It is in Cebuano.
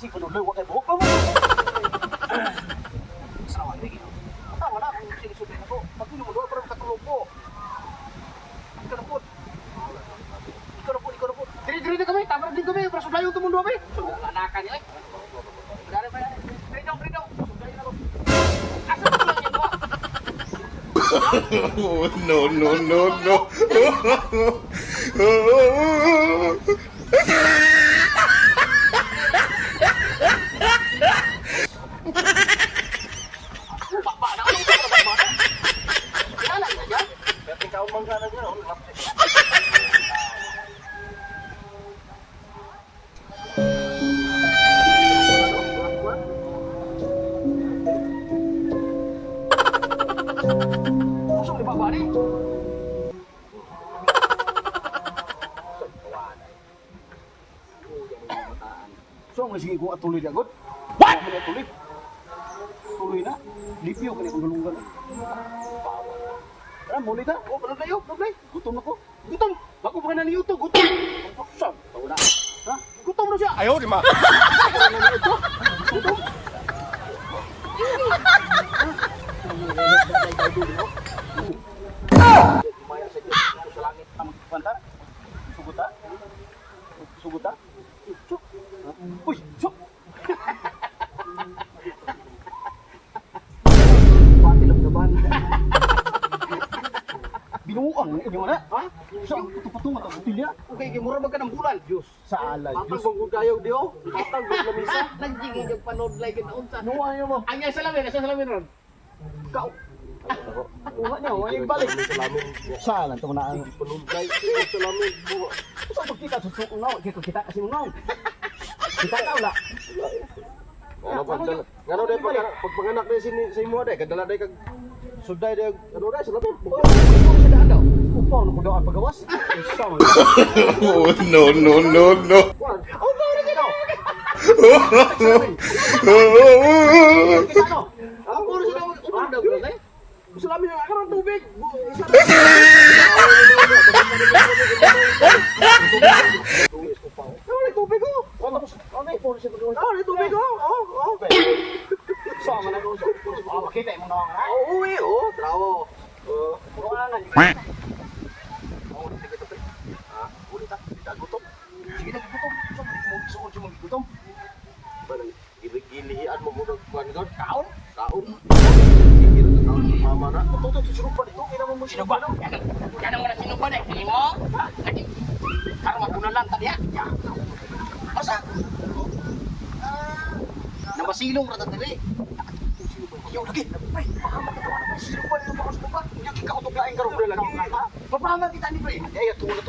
Si panudloy wa kay buhok. Sawa lagi. Tawa na kung sinisubli na ko. Pag mo para makatulog ko. Ikaw na po. Ikaw na po, ikaw na po. Diri diri na kami, tama na din kami para sudlayon to mundo abi. Anakan niya. Dali pa. Diri daw, diri daw. Sudlayon ako. Asa ko lang yan, wa? Oh, no, no, no, no. Baba na ako sa baba na. Kilala ka dyan? Pero ikaw man ka na dyan, oh, Usong di baba ni. So ang sige ko atuloy jagod. What? Atuloy. Tuloy na. Lipyo kani akong galunggan. Tara, muli ta. Oh, panudlay, oh, panudlay. Gutom na ko. Gutom. Bako pa ka na ni YouTube, gutom. Saan? Tawa na. Ha? Gutom na siya. Ayaw, di ma. Gutom. Maya sa Diyos sa langit ang panta. Suguta. Suguta. Suk. Uy, suk. Pati lang naman. Binuang inyo na. Ha? Sa puto-puto nga butilya. Okay, kay mura ba ka ng bulan? Diyos sa alay. Matag Diyos. bang kung kayo di oh. Matag bang lamisa. Nanjing yung panudlay ka na unsa. Nuwa niyo mo. Ang yung salamin, asa salamin ron? Kau. Kuha niyo, wala balik. Salamin. Sa lang to na ang Panudlay. Salamin. Sa pagkita sa suko nga, kita kita kasi mo nga. Kita ka wala. Ano pag ngano day pag pagpanganak day sini sa imo day kadala day kag suday day ano day salamin. Sa daan daw. Upaw na ko daw ang pagawas. Sa man. Oh, no, no, no, no. Oh, ba rin siya. Kita no. Ang puro sila upo daw ron eh. Salamin ang karon tubig. Isa Wala tubig ko. Wala tapos. Ano eh, puro siya pagawas. Ah, tubig oh. Oh, oh. Sa man ako. Ah, makita mo na nga. Oh, uwi oh, trawo. Oh. Puro angan. Oh, sige to pre. Ah, uli ta. Kita gutom. Sige na gutom. Sa mo suod sa mga gutom. Parang gilihian mo muna kuan god. Kaon. Kaon. Sige ra kaon sa mama na. Tuto to sinuba dito. Kina mo mo Sinuba. Yan ang mga sinuba na. Hindi mo. Lagi. Karon magunalan ta diya. Asa? Namasilong ra ta diri. Yo lagi. Pre, baka makita na pre. Sinuba dito baka sinuba. Nya kikautog laing karon pre lagi. Papahamag kita ni pre. Ay, ay, tulad